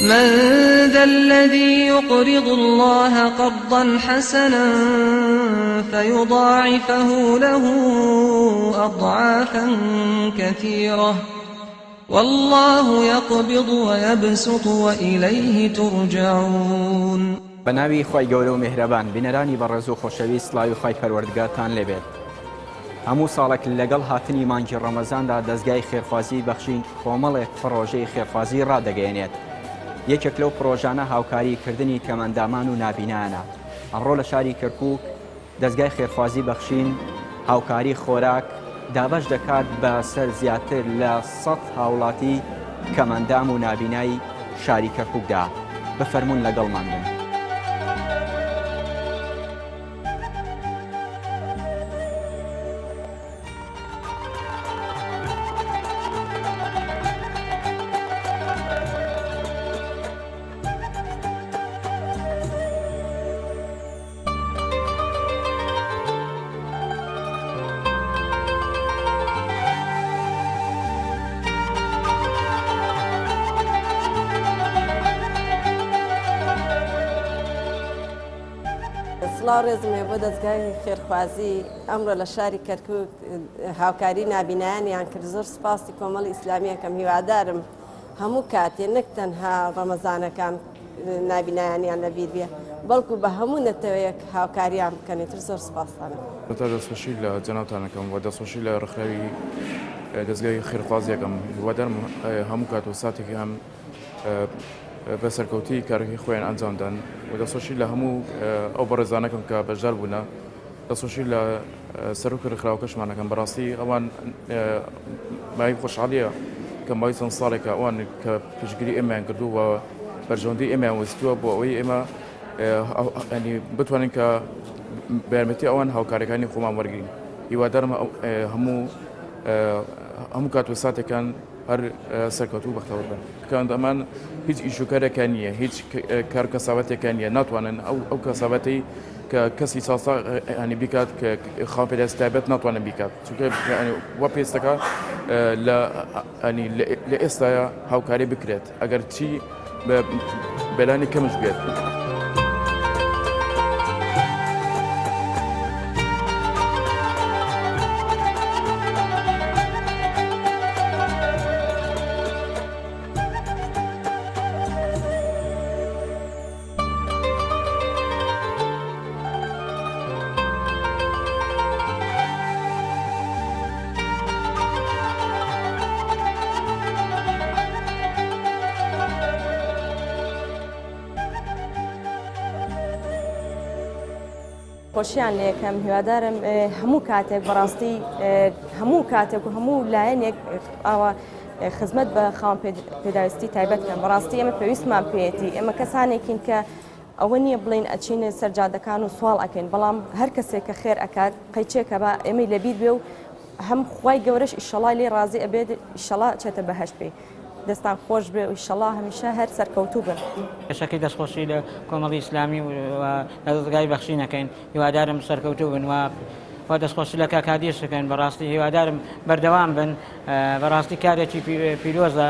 من ذا الذي يقرض الله قرضا حسنا فيضاعفه له أضعافا كثيرة والله يقبض ويبسط وإليه ترجعون. بەناوی خوای گەورە و میهرەبان بینەرانی بەڕێز و خۆشەویست سڵاوی خوای پەروەردگارتان لێبێت. هەموو ساڵێک لەگەڵ هاتنی مانگی ڕەمەزاندا دەزگای خێرخوازی بەخشین کۆمەڵێک پڕۆژەی خێرخوازی ڕادەگەیەنێت. یەکێک لەو پڕۆژانە هاوکاری کردنی کەمئەندامان و نابینایانە. ئەمڕۆ لە شاری کەرکوک دەزگای خێرخوازی بەخشین هاوکاری خۆراک دابەش دەکات بە سەر زیاتر لە 100 هاوڵاتی کەمئەندام و نابینای شاری کەرکوکدا. بفەرموون لەگەڵمان بن. سڵاو ڕێزم هەیە بۆ دەزگای خێرخوازی ئەمڕۆ لە شاری کەرکوک هاوکاری نابینایانیان کرد زۆر سپاسی کۆمەڵی ئیسلامیەکەم هیوادارم هەموو کاتێ نەک تەنها ڕەمەزانەکان نابینایانیان لەبیر بێ بەڵکو بە هەموو نەتەوەیەک هاوکاریان بکەن ئیتر زۆر سپاستان. سەرەتا دەستخۆشی لە جەنابتان ئەکەم و دەستخۆشی لە ڕێکخراوی دەزگای خێرخوازی ئەکەم هیوادارم هەموو کات و ساتێکی هەم بە سەرکەوتوویی کارەکەی خۆیان ئەنجام دان و دەستخۆشی لە هەموو ئەو بەڕێزانەکەم کە بەشدار بوونە دەستخۆشی لە سەرۆکی ڕێکخراوەکەشمان ئەکەم بەڕاستی ئەوان مایەی خۆشحاڵیە کە ماوەی چەند ساڵێکە ئەوان کە پشتگیری ئێمەیان کردووە و بەرژەوەندی ئێمەیان ویستووە بۆ ئەوەی ئێمە بتوانین کە بە یارمەتی ئەوان هاوکاریەکانی خۆمان وەرگین هیوادارم هەموو هەموو کات و ساتێکان هەر سەرکەوتوو بەختەوەر بن. کە ئەمان هیچ ئیش و کارێکیان نییە، هیچ کار و کەسابەتێکیان نییە، ناتوانن ئەو ئەو کەسابەتەی کە کەسی چاسا ینی بیکات کە خاوەن پێداویستی تایبەت ناتوانن بیکات، چونکە ینی وا پێویستەکە لە ینی لە ئێستایا هاوکاری بکرێت ئەگەر چی بەلانی کەمش بێت. خۆشیان لێکەم هیوادارم هەموو کاتێک بەڕاستی هەموو کاتێک و هەموو لایەنێک ئاوا خزمەت بە خاوەن پێداویستی تایبەت کەن بەڕاستی ئێمە پێویستمان پێیەتی ئێمە کەسانێکین کە ئەوە نییە بڵین ئەچینە سەر جادەکان و سواڵ ئەکەین بەڵام هەر کەسێک کە خێر ئەکات قەیچێکە بە ئێمەی لەبیر بێ و هەم خوای گەورەش ئیشەڵا لێ ڕازی ئەبێت ئیشەڵا چێتە بەهەشت پێی دەستان خۆش بێ و ئیشەڵا هەمیشە هەر سەرکەوتوو بن. پێشەکی دەستخۆشی لە کۆمەڵی ئیسلامی و لە دەزگای بەخشین ئەکەین هیوادارم سەرکەوتوو بن و و دەستخۆشی لە کاک هادیش ئەکەین بەڕاستی هیوادارم بەردەوام بن بەڕاستی کارێکی پیرۆزە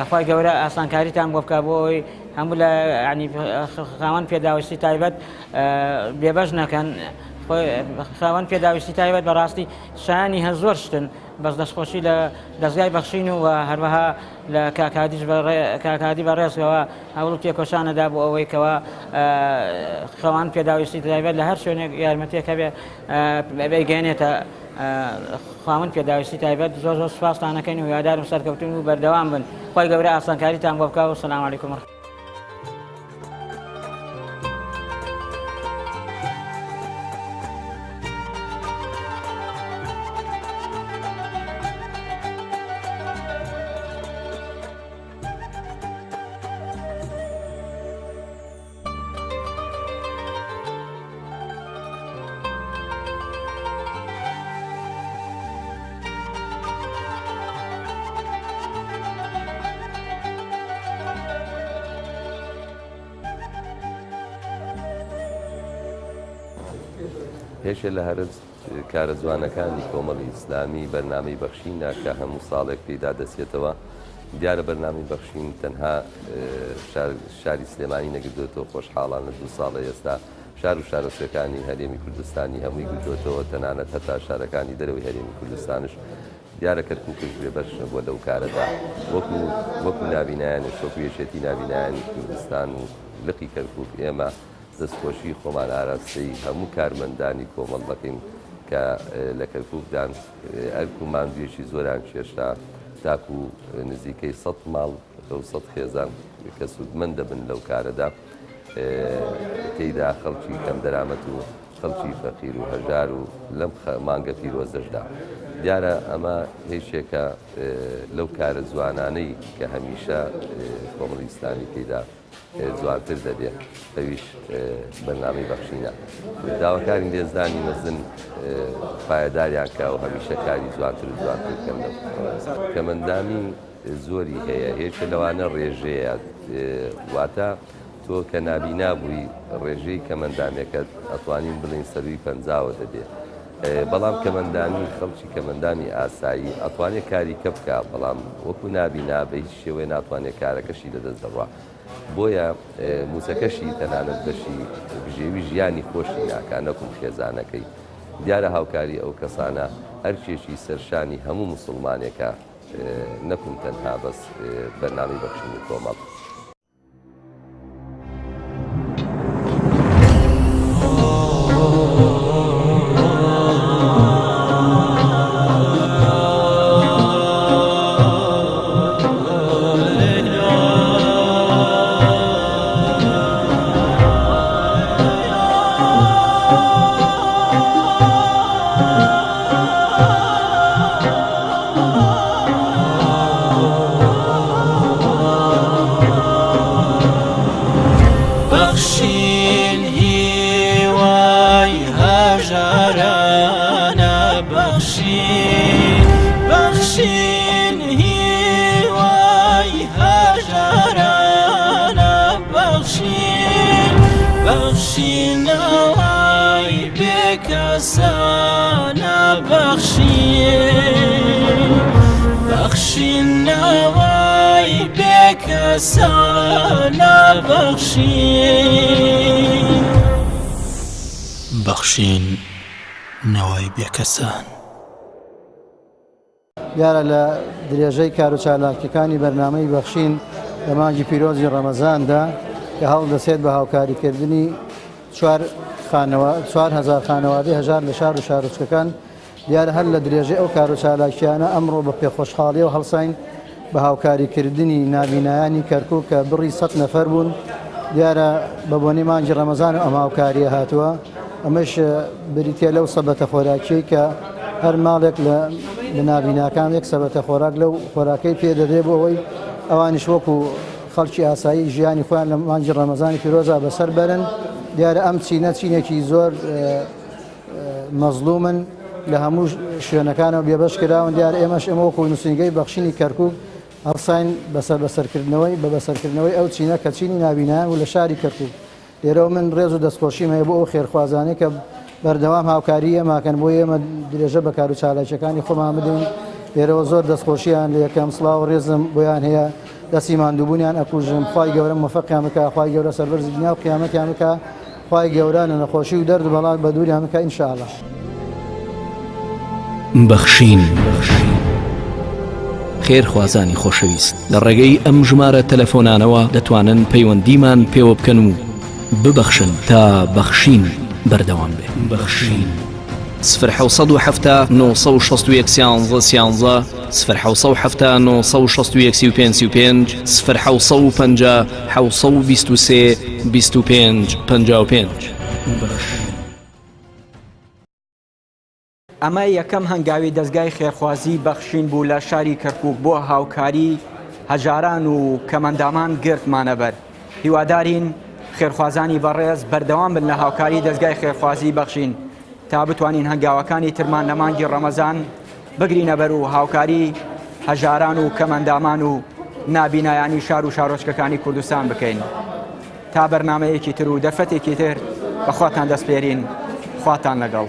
خوای گەورە ئاسانکاریتان بۆ بکا بۆ ئەوەی هەموو لە ینی خاوەن پێداویستی تایبەت بێبەش نەکەن خاوەن پێداویستی تایبەت بەڕاستی شایانی هە زۆر شتن بەس دەستخۆشی لە دەزگای بەخشین و هەروەها لە کاک هادیش کاک هادی بەڕێزەوە هەوڵ و تێکۆشانەدا بۆ ئەوەی کەوا خاوەن پێداویستی تایبەت لە هەر شوێنێک یارمەتیەک هەبێ بەیگەێنێتە خاوەن پێداویستی تایبەت. زۆر زۆر سوپاستان ئەکەین و هیوادارم سەرکەوتون و بەردەوام بن. خوای گەورە ئاسانکاریتان بۆ بکا و سلام علیکم. یەکێ لە هەرە کارە جوانەکانی کۆمەڵی ئیسلامی بەرنامەی بەخشینە کە هەموو ساڵێک پێیدا دەچێتەوە. دیارە بەرنامەی بەخشین تەنها شاری سلێمانی نەگردۆتەوە، خۆشحاڵان لە دوو ساڵە ئێستا شار و شارۆچکەکانی هەرێمی کوردستانی هەمووی گرتۆتەوە، تەنانەت هەتا شارەکانی دەرەوەی هەرێمی کوردستانش. دیارە کەرکوکش بێبەش نەبووە لەو کارەدا، وەکو وەکو نابینایانش، وەکو یەکێتی نابینایانی کوردستان و لقی کەرکوک ئێمە دەستخۆشی خۆمان ئاراستەی هەموو کارمەندانی کۆمەڵ دەکەین کە لە کەرکوکدان، ئەرک و ماندوویەکی زۆریان کێشا تاکو نزیکەی سەد ماڵ و سەد خێزان کە سوودمەند دەبن لەو کارەدا، تێیدا خەڵکی کەمدەرامەت و خەڵکی فەقیر و هەژار و لەم مانگە پیرۆزەشدا. دیارە ئەمە یەکێکە لەو کارە جوانانەی کە هەمیشە کۆمەڵی ئیسلامی تێیدا جوانتر دەبێ، ئەویش بەرنامەی بەخشینە. داواکارین لێزدانی مەزن پایەداریان کا و هەمیشە کاری جوانتر و جوانتر بکەن. کەمەندامی زۆری هەیە، یەکێ لەوانە ڕێژەیە، واتە تۆ کە نابینا بووی ڕێژەی کەمەندامێکەت ئەتوانین بڵێین سەرووی پەنجاوە دەبێ، بەڵام کەمەندامی خەڵکی کەمەندامی ئاسایی ئەتوانێ کاری کە بکا، بەڵام وەکو نابینا بە هیچ شێوەیە ناتوانێ کارەکەشی لەدەست دەڕوا، بۆیە موچەکەشی تەنانەت بەشی بژێوی ژیانی خۆشی ناکا نەکوم خێزانەکەی. دیارە هاوکاری ئەو کەسانە ئەرکێکی سەرشانی هەموو موسڵمانێکە نەکوم تەنها بەس بەرنامەی بەخشینی کۆمەڵ. بەخشین هیوای هەژارانە بەخشین بەخشین هیوای هەژارانە بەخشین بەخشین نەوای بێکەسانە بەخشین بەخشین نەوای بێکەسانە بەخشین. بەخشین نەوای بێکەسان. دیارە لە درێژەی کارو چالاکیەکانی بەرنامەی بەخشین لە مانگی پیرۆزی ڕەمەزاندا کە هەڵدەسێت بە هاوکاریکردنی 4000 خانەوادەی هەژار لە شار و شارۆچکەکان دیارە هەر لە درێژەی ئەو کارو چالاکیانە ئەمڕۆ بە پێخۆشحاڵیەوە هەڵساین بە هاوکاریکردنی نابینایانی کەرکوک کە بڕی 100 نەفەر بوون دیارە بە بۆنەی مانگی ڕەمەزان و ئەم هاوکاریە هاتووە ئەمەش بریتە لەو سەبەتە خۆراکیەی کە هەر ماڵێک لە نابیناکان یەک سەبەتە خۆراک لەو خۆراکەی پێ دەدرێت بۆ ئەوەی ئەوانیش وەکو خەڵکی ئاسایی ژیانی خۆیان لە مانگی ڕەمەزانی پیرۆزا بەسەر بەرن دیارە ئەم چینە چینێکی زۆر مەزلومن لە هەموو شوێنەکانەوە بێبەش کراون دیار ئێمەش ئێمە وەکو نووسینگەی بەخشینی کەرکوک هەڵساین بەسەر بەسەرکردنەوەی بە بەسەرکردنەوەی ئەو چینە کە چینی نابینایان و لە شاری کەرکوک لێرەوە من ڕێز و دەستخۆشیم هەیە بۆ ئەو خێرخوازانەی کە بەردەوام هاوکاری ئێمەکەن بۆ ئێمە درێژە بە کار و چالاکیەکانی خۆمان بدەین لێرەوە زۆر دەستخۆشیان لەکەم سڵاو و ڕێزم بۆیان هەیە دەستی ماندووبوونیان ئەکوژم خوای گەورە مۆفەقیان بکا خوای گەورە سەربەرزی دنیا و قیامەتیان بکا خوای گەورە لە نەخۆشی و دەرد و بەڵا بەدووریان بکا ان شاء اللە. بەخشین. خێرخوازانی خۆشەویست لە ڕێگەی ئەم ژمارە تەلەفۆنانەوە دەتوانن پەیوەندیمان پێوە بکەن و ببەخشن تا بەخشین بەردەوام بێ. بەخشین. سفر 770 961 13 13 سفر 770 961 35 35 سفر 750 723 25 55. بەخشین. ئەمە یەکەم هەنگاوی دەزگای خێرخوازی بەخشین بوو لە شاری کەرکوک بۆ هاوکاری هەژاران و کەمەندامان گرتمانەبەر. هیوادارین خێرخوازانی بەڕێز بەردەوام بن لە هاوکاری دەزگای خێرخوازی بەخشین تا بتوانین هەنگاوەکانی ترمان لە مانگی ڕەمەزان بگرینەبەر و هاوکاری هەژاران و کەمەندامان و نابینایانی شار و شارۆچکەکانی کوردستان بکەین. تا بەرنامەیەکی تر و دەرفەتێکی تر بە خواتان دەسپێرین، خواتان لەگەڵ.